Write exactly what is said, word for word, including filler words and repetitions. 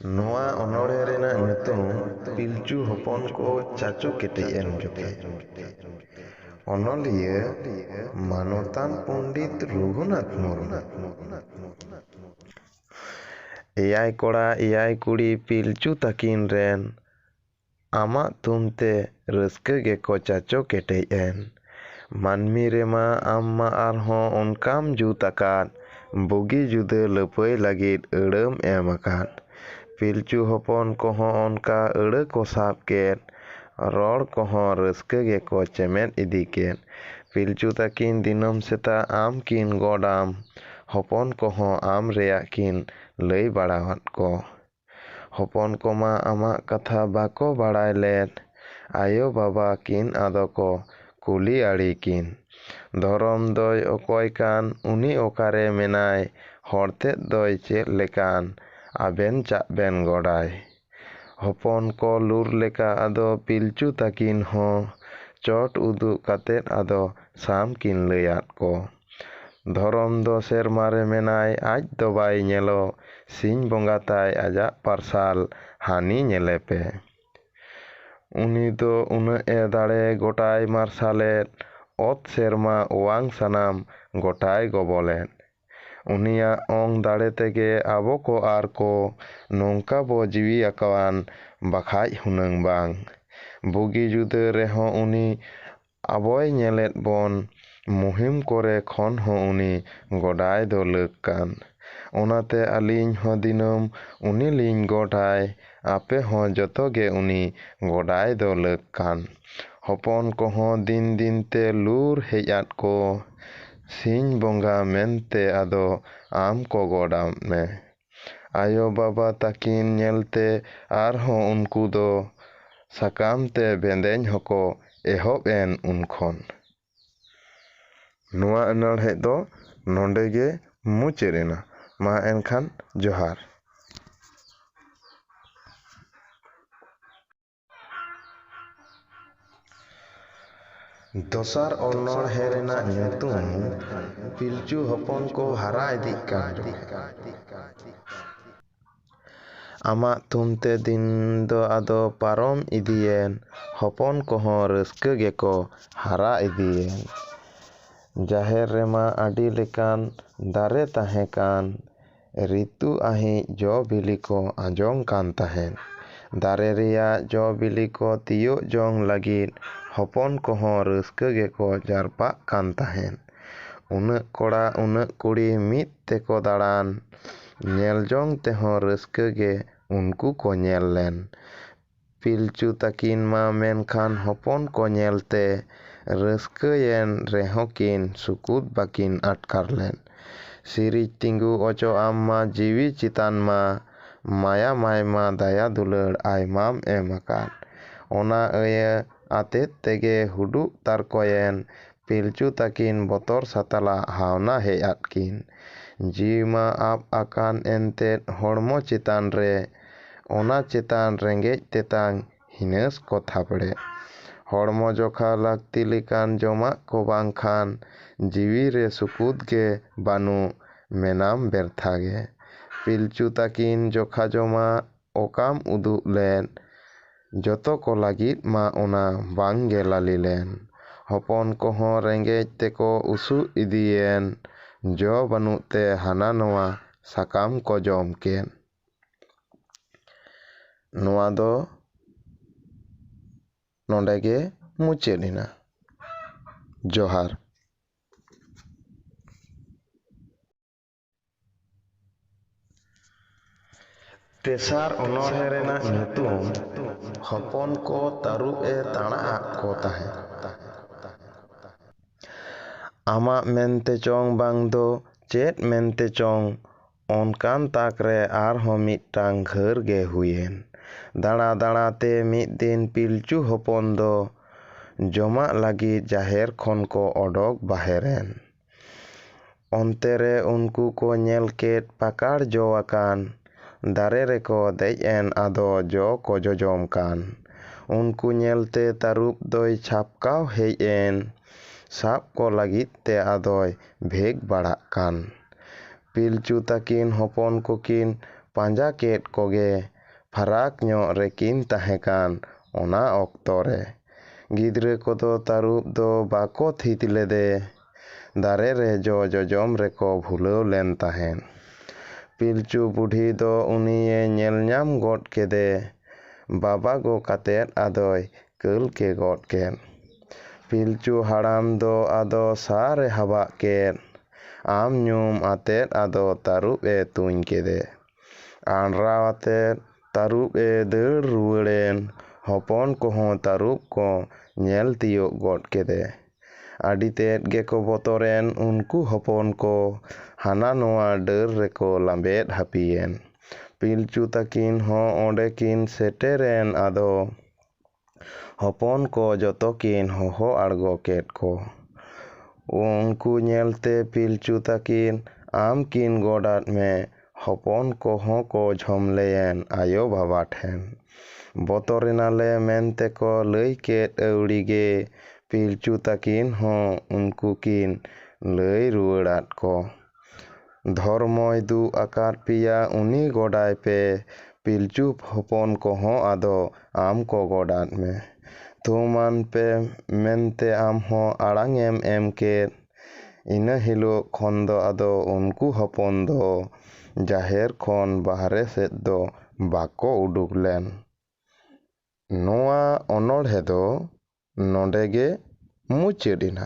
ᱱᱚᱣᱟ ᱚᱱᱚᱬᱦᱮ ᱨᱮᱱᱟᱜ ᱧᱩᱛᱩᱢ ᱯᱤᱞᱪᱩ ᱦᱚᱯᱚᱱ ᱠᱚ ᱪᱟᱪᱳ ᱠᱮᱴᱮᱡ ᱮᱱ ᱡᱚᱠᱷᱮᱡ᱾ ᱚᱱᱚᱞᱤᱭᱟᱹ ᱢᱟᱱᱚᱛᱟᱱ ᱯᱚᱱᱰᱤᱛ ᱨᱚᱜᱷᱩᱱᱟᱛᱷ ᱢᱩᱨᱢᱩ᱾ ᱮᱭᱟᱭ ᱠᱚᱲᱟ ᱮᱭᱟᱭ ᱠᱩᱲᱤ ᱯᱤᱞᱪᱩ ᱛᱟᱹᱠᱤᱱ ᱨᱮᱱ ᱟᱢᱟᱜ ᱛᱷᱩᱢ ᱛᱮ ᱨᱟᱹᱥᱠᱟᱹ ᱜᱮᱠᱚ ᱪᱟᱪᱳ ᱠᱮᱴᱮᱡ ᱮᱱ᱾ ᱢᱟᱹᱱᱢᱤ ᱨᱮᱢᱟ ᱟᱢ ᱢᱟ ᱟᱨᱦᱚᱸ ᱚᱱᱠᱟᱢ ᱡᱩᱛ ᱟᱠᱟᱫ, ᱵᱩᱜᱤ ᱡᱩᱫᱟᱹ ᱞᱟᱹᱯᱟᱹᱭ ᱞᱟᱹᱜᱤᱫ ᱟᱹᱲᱟᱹᱢ ᱮᱢ ᱟᱠᱟᱫ᱾ ᱯᱤᱞᱪᱩ ᱦᱚᱯᱚᱱ ᱠᱚᱦᱚᱸ ᱚᱱᱠᱟ ᱟᱹᱲᱟᱹ ᱠᱚ ᱥᱟᱵ ᱠᱮᱫ, ᱨᱚᱲ ᱠᱚᱦᱚᱸ ᱨᱟᱹᱥᱠᱟᱹ ᱜᱮᱠᱚ ᱪᱮᱢᱮᱫ ᱤᱫᱤ ᱠᱮᱫ᱾ ᱯᱤᱞᱪᱩ ᱛᱟᱹᱠᱤᱱ ᱫᱤᱱᱟᱹᱢ ᱥᱮᱛᱟᱜ ᱟᱢ ᱠᱤᱱ ᱜᱚᱰᱟᱢ, ᱦᱚᱯᱚᱱ ᱠᱚᱦᱚᱸ ᱟᱢ ᱨᱮᱭᱟᱜ ᱠᱤᱱ ᱞᱟᱹᱭ ᱵᱟᱲᱟᱣᱟᱫ ᱠᱚ᱾ ᱦᱚᱯᱚᱱ ᱠᱚᱢᱟ ᱟᱢᱟᱜ ᱠᱟᱛᱷᱟ ᱵᱟᱠᱚ ᱵᱟᱲᱟᱭ ᱞᱮᱫ, ᱟᱭᱳ ᱵᱟᱵᱟ ᱠᱤᱱ ᱟᱫᱚ ᱠᱚ ᱠᱩᱞᱤ ᱟᱲᱮ ᱠᱤᱱ᱾ ᱫᱷᱚᱨᱚᱢ ᱫᱚᱭ ᱚᱠᱚᱭ ᱠᱟᱱ, ᱩᱱᱤ ᱚᱠᱟᱨᱮ ᱢᱮᱱᱟᱭ, ᱦᱚᱲ ᱛᱮᱫ ᱫᱚᱭ ᱪᱮᱫ ᱞᱮᱠᱟᱱ, ᱟᱵᱮᱱ ᱪᱟᱜ ᱵᱮᱱ ᱜᱚᱰᱟᱭ᱾ ᱦᱚᱯᱚᱱ ᱠᱚ ᱞᱩᱨ ᱞᱮᱠᱟ ᱟᱫᱚ ᱯᱤᱞᱪᱩ ᱛᱟᱹᱠᱤᱱ ᱦᱚᱸ ᱪᱚᱴ ᱩᱫᱩᱜ ᱠᱟᱛᱮᱫ ᱟᱫᱚ ᱥᱟᱢ ᱠᱤᱱ ᱞᱟᱹᱭᱟᱫ ᱠᱚ᱾ ᱫᱷᱚᱨᱚᱢ ᱫᱚ ᱥᱮᱨᱢᱟ ᱨᱮ ᱢᱮᱱᱟᱭ, ᱟᱡ ᱫᱚ ᱵᱟᱭ ᱧᱮᱞᱚᱜ, ᱥᱤᱧ ᱵᱚᱸᱜᱟ ᱛᱟᱭ ᱟᱡᱟᱜ ᱯᱟᱨᱥᱟᱞ, ᱦᱟᱹᱱᱤ ᱧᱮᱞᱮ ᱯᱮ᱾ ᱩᱱᱤ ᱫᱚ ᱩᱱᱟᱹᱜ ᱮ ᱫᱟᱲᱮ ᱜᱚᱴᱟᱭ ᱢᱟᱨᱥᱟᱞᱮᱫ, ᱚᱛ ᱥᱮᱨᱢᱟ ᱚᱣᱟᱝ ᱥᱟᱱᱟᱢ ᱜᱚᱴᱟᱭ ᱜᱚᱵᱚᱞᱮᱫ᱾ ᱩᱱᱤᱭᱟᱜ ᱚᱝ ᱫᱟᱲᱮ ᱛᱮᱜᱮ ᱟᱵᱚ ᱠᱚ ᱟᱨ ᱠᱚ ᱱᱚᱝᱠᱟ ᱵᱚ ᱡᱤᱣᱤ ᱟᱠᱟᱣᱟᱱ, ᱵᱟᱠᱷᱟᱡ ᱦᱩᱱᱟᱹᱝ ᱵᱟᱝ᱾ ᱵᱩᱜᱤ ᱡᱩᱫᱟᱹ ᱨᱮᱦᱚᱸ ᱩᱱᱤ ᱟᱵᱚᱭ ᱧᱮᱞᱮᱫ ᱵᱚᱱ, ᱢᱩᱦᱤᱢ ᱠᱚᱨᱮ ᱠᱷᱚᱱ ᱦᱚᱸ ᱩᱱᱤ ᱜᱚᱰᱟᱭ ᱫᱚ ᱞᱟᱹᱠ ᱠᱟᱱ᱾ ᱚᱱᱟᱛᱮ ᱟᱹᱞᱤᱧ ᱦᱚᱸ ᱫᱤᱱᱟᱹᱢ ᱩᱱᱤ ᱞᱤᱧ ᱜᱚᱰᱟᱭ, ᱟᱯᱮ ᱦᱚᱸ ᱡᱚᱛᱚ ᱜᱮ ᱩᱱᱤ ᱜᱚᱰᱟᱭ ᱫᱚ ᱞᱟᱹᱠ ᱠᱟᱱ᱾ ᱦᱚᱯᱚᱱ ᱠᱚᱦᱚᱸ ᱫᱤᱱ ᱫᱤᱱ ᱛᱮ ᱞᱩᱨ ᱦᱮᱡ ᱟᱫ ᱠᱚ, ᱥᱤᱧ ᱵᱚᱸᱜᱟ ᱢᱮᱱᱛᱮ ᱟᱫᱚ ᱟᱢ ᱠᱚ ᱜᱚᱰᱟᱢ ᱢᱮ᱾ ᱟᱭᱳ ᱵᱟᱵᱟ ᱛᱟᱹᱠᱤᱱ ᱧᱮᱞᱛᱮ ᱟᱨᱦᱚᱸ ᱩᱱᱠᱩ ᱫᱚ ᱥᱟᱠᱟᱢ ᱛᱮ ᱵᱮᱸᱫᱮᱧ ᱦᱚᱸᱠᱚ ᱮᱦᱚᱵ ᱮᱱ ᱩᱱ ᱠᱷᱚᱱ᱾ ᱱᱚᱣᱟ ᱚᱱᱚᱬᱦᱮ ᱫᱚ ᱱᱚᱰᱮ ᱜᱮ ᱢᱩᱪᱟᱹᱫ ᱮᱱᱟ᱾ ᱢᱟ ᱮᱱᱠᱷᱟᱱ ᱡᱚᱦᱟᱨ᱾ ᱫᱚᱥᱟᱨ ᱚᱱᱚᱬᱦᱮ ᱨᱮᱱᱟᱜ ᱧᱩᱛᱩᱢ ᱯᱤᱞᱪᱩ ᱦᱚᱯᱚᱱ ᱠᱚ ᱦᱟᱨᱟ ᱤᱫᱤᱜ ᱠᱟᱱ ᱡᱚᱠᱷᱮᱡ᱾ ᱟᱢᱟᱜ ᱛᱷᱩᱢᱛᱮ ᱫᱤᱱ ᱫᱚ ᱟᱫᱚ ᱯᱟᱨᱚᱢ ᱤᱫᱤᱭᱮᱱ, ᱦᱚᱯᱚᱱ ᱠᱚᱦᱚᱸ ᱨᱟᱹᱥᱠᱟᱹ ᱜᱮᱠᱚ ᱦᱟᱨᱟ ᱤᱫᱤᱭᱮᱱ᱾ ᱡᱟᱦᱮᱨ ᱨᱮᱢᱟ ᱟᱹᱰᱤ ᱞᱮᱠᱟᱱ ᱫᱟᱨᱮ ᱛᱟᱦᱮᱸ ᱠᱟᱱ, ᱨᱤᱛᱩ ᱟᱹᱦᱤᱡ ᱡᱚ ᱵᱤᱞᱤ ᱠᱚ ᱟᱸᱡᱚᱝ ᱠᱟᱱ ᱛᱟᱦᱮᱸᱫ᱾ ᱫᱟᱨᱮ ᱨᱮᱭᱟᱜ ᱡᱚ ᱵᱤᱞᱤ ᱠᱚ ᱛᱤᱭᱳᱜ ᱡᱚᱝ ᱞᱟᱹᱜᱤᱫ ᱦᱚᱯᱚᱱ ᱠᱚᱦᱚᱸ ᱨᱟᱹᱥᱠᱟᱹ ᱜᱮᱠᱚ ᱡᱟᱨᱯᱟᱜ ᱠᱟᱱ ᱛᱟᱦᱮᱸᱫ᱾ ᱩᱱᱟᱹᱜ ᱠᱚᱲᱟ ᱩᱱᱟᱹᱜ ᱠᱩᱲᱤ ᱢᱤᱫ ᱛᱮᱠᱚ ᱫᱟᱬᱟᱱ, ᱧᱮᱞ ᱡᱚᱝ ᱛᱮᱦᱚᱸ ᱨᱟᱹᱥᱠᱟᱹ ᱜᱮ ᱩᱱᱠᱩ ᱠᱚ ᱧᱮᱞ ᱞᱮᱱ᱾ ᱯᱤᱞᱪᱩ ᱛᱟᱹᱠᱤᱱ ᱢᱟ ᱢᱮᱱᱠᱷᱟᱱ ᱦᱚᱯᱚᱱ ᱠᱚ ᱧᱮᱞᱛᱮ ᱨᱟᱹᱥᱠᱟᱹᱭᱮᱱ ᱨᱮᱦᱚᱸ ᱠᱤᱱ ᱥᱩᱠᱩᱛ ᱵᱟᱹᱠᱤᱱ ᱟᱴᱠᱟᱨ ᱞᱮᱫ᱾ ᱥᱤᱨᱤᱡ ᱛᱤᱸᱜᱩ ᱚᱪᱚ ᱟᱢ ᱢᱟ ᱡᱤᱣᱤ ᱪᱮᱛᱟᱱ ᱢᱟ, ᱢᱟᱭᱟ ᱢᱟᱭ ᱢᱟ ᱫᱟᱭᱟ ᱫᱩᱞᱟᱹᱲ ᱟᱭᱢᱟᱢ ᱮᱢ ᱟᱠᱟᱫ᱾ ᱚᱱᱟ ᱟᱹᱭᱟᱹ ᱟᱛᱮᱫ ᱛᱮᱜᱮ ᱦᱩᱰᱩᱜ ᱛᱟᱨᱠᱚᱭᱮᱱ ᱯᱤᱞᱪᱩ ᱛᱟᱹᱠᱤᱱ ᱵᱚᱛᱚᱨ ᱥᱟᱛᱟᱞᱟᱜ ᱦᱟᱣᱱᱟ ᱦᱮᱡ ᱟᱫ ᱠᱤᱱ᱾ ᱡᱤᱣᱤ ᱢᱟ ᱟᱵ ᱟᱠᱟᱱ ᱮᱱᱛᱮᱫ ᱦᱚᱲᱢᱚ ᱪᱮᱛᱟᱱ ᱨᱮ, ᱚᱱᱟ ᱪᱮᱛᱟᱱ ᱨᱮᱸᱜᱮᱡ ᱛᱮᱛᱟᱝ ᱦᱤᱱᱟᱹᱥ ᱠᱚ ᱛᱷᱟᱯᱲᱮ᱾ ᱦᱚᱲᱢᱚ ᱡᱚᱠᱷᱟ ᱞᱟᱹᱠᱛᱤ ᱞᱮᱠᱟᱱ ᱡᱚᱢᱟᱜ ᱠᱚ ᱵᱟᱝᱠᱷᱟᱱ ᱡᱤᱣᱤ ᱨᱮ ᱥᱩᱠᱩᱛ ᱜᱮ ᱵᱟᱹᱱᱩᱜ, ᱢᱮᱱᱟᱢ ᱵᱮᱨᱛᱷᱟ ᱜᱮ᱾ ᱯᱤᱞᱪᱩ ᱛᱟᱹᱠᱤᱱ ᱡᱚᱠᱷᱟ ᱡᱚᱢᱟᱜ ᱚᱠᱟᱢ ᱩᱫᱩᱜ ᱞᱮᱫ, ᱡᱚᱛᱚ ᱠᱚ ᱞᱟᱹᱜᱤᱫ ᱢᱟ ᱚᱱᱟ ᱵᱟᱝ ᱜᱮ ᱞᱟᱹᱞᱤ ᱞᱮᱱ᱾ ᱦᱚᱯᱚᱱ ᱠᱚᱦᱚᱸ ᱨᱮᱸᱜᱮᱡ ᱛᱮᱠᱚ ᱩᱥᱩᱜ ᱤᱫᱤᱭᱮᱱ, ᱡᱚ ᱵᱟᱹᱱᱩᱜ ᱛᱮ ᱦᱟᱱᱟ ᱱᱚᱣᱟ ᱥᱟᱠᱟᱢ ᱠᱚ ᱡᱚᱢ ᱠᱮᱫ᱾ ᱱᱚᱣᱟ ᱫᱚ ᱱᱚᱰᱮ ᱜᱮ ᱢᱩᱪᱟᱹᱫ ᱮᱱᱟ᱾ ᱡᱚᱦᱟᱨ᱾ ᱛᱮᱥᱟᱨ ᱚᱱᱚᱬᱦᱮ ᱨᱮᱱᱟᱜ ᱧᱩᱛᱩᱢ ᱦᱚᱯᱚᱱ ᱠᱚ ᱛᱟᱹᱨᱩᱵ ᱮ ᱛᱟᱬᱟ ᱟᱫ ᱠᱚ ᱛᱟᱦᱮᱸᱫ᱾ ᱟᱢᱟᱜ ᱢᱮᱱᱛᱮ ᱪᱚᱝ ᱵᱟᱝ ᱫᱚ ᱪᱮᱫ ᱢᱮᱱᱛᱮ ᱪᱚᱝ, ᱚᱱᱠᱟᱱ ᱛᱟᱠ ᱨᱮ ᱟᱨᱦᱚᱸ ᱢᱤᱫᱴᱟᱝ ᱜᱷᱟᱹᱨ ᱜᱮ ᱦᱩᱭᱮᱱ᱾ ᱫᱟᱬᱟ ᱫᱟᱬᱟ ᱛᱮ ᱢᱤᱫ ᱫᱤᱱ ᱯᱤᱞᱪᱩ ᱦᱚᱯᱚᱱ ᱫᱚ ᱡᱚᱢᱟᱜ ᱞᱟᱹᱜᱤᱫ ᱡᱟᱦᱮᱨ ᱠᱷᱚᱱ ᱠᱚ ᱚᱰᱚᱠ ᱵᱟᱦᱮᱨᱮᱱ᱾ ᱚᱱᱛᱮ ᱨᱮ ᱩᱱᱠᱩ ᱠᱚ ᱧᱮᱞ ᱠᱮᱫ ᱯᱟᱠᱟᱲ ᱡᱚ ᱟᱠᱟᱱ ᱫᱟᱨᱮ ᱨᱮᱠᱚ ᱫᱮᱡ ᱮᱱ, ᱟᱫᱚ ᱡᱚ ᱠᱚ ᱡᱚᱡᱚᱢ ᱠᱟᱱ᱾ ᱩᱱᱠᱩ ᱧᱮᱞᱛᱮ ᱛᱟᱹᱨᱩᱵ ᱫᱚᱭ ᱪᱷᱟᱯᱠᱟᱣ ᱦᱮᱡ ᱮᱱ, ᱥᱟᱵ ᱠᱚ ᱞᱟᱹᱜᱤᱫ ᱛᱮ ᱟᱫᱚᱭ ᱵᱷᱮᱜ ᱵᱟᱲᱟᱜ ᱠᱟᱱ᱾ ᱯᱤᱞᱪᱩ ᱛᱟᱹᱠᱤᱱ ᱦᱚᱯᱚᱱ ᱠᱚᱠᱤᱱ ᱯᱟᱸᱡᱟ ᱠᱮᱫ ᱠᱚᱜᱮ ᱯᱷᱟᱨᱟᱠ ᱧᱚᱜ ᱨᱮᱠᱤᱱ ᱛᱟᱦᱮᱸ ᱠᱟᱱ ᱚᱱᱟ ᱚᱠᱛᱚ ᱨᱮ᱾ ᱜᱤᱫᱽᱨᱟᱹ ᱠᱚᱫᱚ ᱛᱟᱹᱨᱩᱵ ᱫᱚ ᱵᱟᱠᱚ ᱛᱷᱤᱛ ᱞᱮᱫᱮ᱾ ᱫᱟᱨᱮ ᱨᱮ ᱡᱚ ᱡᱚᱡᱚᱢ ᱨᱮᱠᱚ ᱵᱷᱩᱞᱟᱹᱣ ᱞᱮᱱ ᱛᱟᱦᱮᱸᱫ᱾ ᱯᱤᱞᱪᱩ ᱵᱩᱰᱷᱤ ᱫᱚ ᱩᱱᱤᱭᱮ ᱧᱮᱞ ᱧᱟᱢ ᱜᱚᱫ ᱠᱮᱫᱮ᱾ ᱵᱟᱵᱟ ᱜᱚ ᱠᱟᱛᱮᱫ ᱟᱫᱚᱭ ᱠᱟᱹᱞ ᱠᱮ ᱜᱚᱫ ᱠᱮᱫ᱾ ᱯᱤᱞᱪᱩ ᱦᱟᱲᱟᱢ ᱫᱚ ᱟᱫᱚ ᱥᱟᱨ ᱮ ᱦᱟᱵᱟᱜ ᱠᱮᱫ᱾ ᱟᱢ ᱧᱩᱢ ᱟᱛᱮᱫ ᱟᱫᱚ ᱛᱟᱹᱨᱩᱵ ᱮ ᱛᱩᱧ ᱠᱮᱫᱮ᱾ ᱟᱱᱰᱨᱟᱣ ᱟᱛᱮᱫ ᱛᱟᱹᱨᱩᱵ ᱮ ᱫᱟᱹᱲ ᱨᱩᱣᱟᱹᱲᱮᱱ᱾ ᱦᱚᱯᱚᱱ ᱠᱚᱦᱚᱸ ᱛᱟᱹᱨᱩᱵ ᱠᱚ ᱧᱮᱞ ᱛᱤᱭᱳᱜ ᱜᱚᱫ ᱠᱮᱫᱮ᱾ ᱟᱹᱰᱤ ᱛᱮᱫ ᱜᱮᱠᱚ ᱵᱚᱛᱚᱨᱮᱱ ᱩᱱᱠᱩ ᱦᱚᱯᱚᱱ ᱠᱚ᱾ ᱦᱟᱱᱟ ᱱᱚᱣᱟ ᱰᱟᱹᱨ ᱨᱮᱠᱚ ᱞᱟᱸᱵᱮᱫ ᱦᱟᱹᱯᱤᱭᱮᱱ᱾ ᱯᱤᱞᱪᱩ ᱛᱟᱹᱠᱤᱱ ᱦᱚᱸ ᱚᱸᱰᱮ ᱠᱤᱱ ᱥᱮᱴᱮᱨᱮᱱ᱾ ᱟᱫᱚ ᱦᱚᱯᱚᱱ ᱠᱚ ᱡᱚᱛᱚ ᱠᱤᱱ ᱦᱚᱦᱚ ᱟᱬᱜᱚ ᱠᱮᱫ ᱠᱚ᱾ ᱩᱱᱠᱩ ᱧᱮᱞᱛᱮ ᱯᱤᱞᱪᱩ ᱛᱟᱹᱠᱤᱱ ᱟᱢ ᱠᱤᱱ ᱜᱚᱰ ᱟᱫ ᱢᱮ᱾ ᱦᱚᱯᱚᱱ ᱠᱚᱦᱚᱸ ᱠᱚ ᱡᱷᱚᱢᱞᱮᱭᱮᱱ ᱟᱭᱳ ᱵᱟᱵᱟ ᱴᱷᱮᱱ᱾ ᱵᱚᱛᱚᱨ ᱮᱱᱟᱞᱮ ᱢᱮᱱᱛᱮ ᱠᱚ ᱞᱟᱹᱭ ᱠᱮᱫ ᱟᱹᱣᱲᱤ ᱜᱮ ᱯᱤᱞᱪᱩ ᱛᱟᱹᱠᱤᱱ ᱦᱚᱸ ᱩᱱᱠᱩ ᱠᱤᱱ ᱞᱟᱹᱭ ᱨᱩᱣᱟᱹᱲᱟᱫ ᱠᱚ᱾ ᱫᱷᱚᱨᱢᱚᱭ ᱫᱩᱜ ᱟᱠᱟᱫ ᱯᱮᱭᱟ ᱩᱱᱤ ᱜᱚᱰᱟᱭ ᱯᱮ, ᱯᱤᱞᱪᱩ ᱦᱚᱯᱚᱱ ᱠᱚᱦᱚᱸ ᱟᱫᱚ ᱟᱢ ᱠᱚ ᱜᱚᱰ ᱟᱫ ᱢᱮ᱾ ᱛᱷᱩᱢᱟᱱ ᱯᱮ ᱢᱮᱱᱛᱮ ᱟᱢ ᱦᱚᱸ ᱟᱲᱟᱝ ᱮᱢ ᱮᱢ ᱠᱮᱫ᱾ ᱤᱱᱟᱹ ᱦᱤᱞᱳᱜ ᱠᱷᱚᱱ ᱫᱚ ᱟᱫᱚ ᱩᱱᱠᱩ ᱦᱚᱯᱚᱱ ᱫᱚ ᱡᱟᱦᱮᱨ ᱠᱷᱚᱱ ᱵᱟᱦᱨᱮ ᱥᱮᱫ ᱫᱚ ᱵᱟᱠᱚ ᱩᱰᱩᱠ ᱞᱮᱱ᱾ ᱱᱚᱣᱟ ᱚᱱᱚᱬᱦᱮ ᱫᱚ ᱱᱚᱰᱮ ᱜᱮ ᱢᱩᱪᱟᱹᱫ ᱮᱱᱟ᱾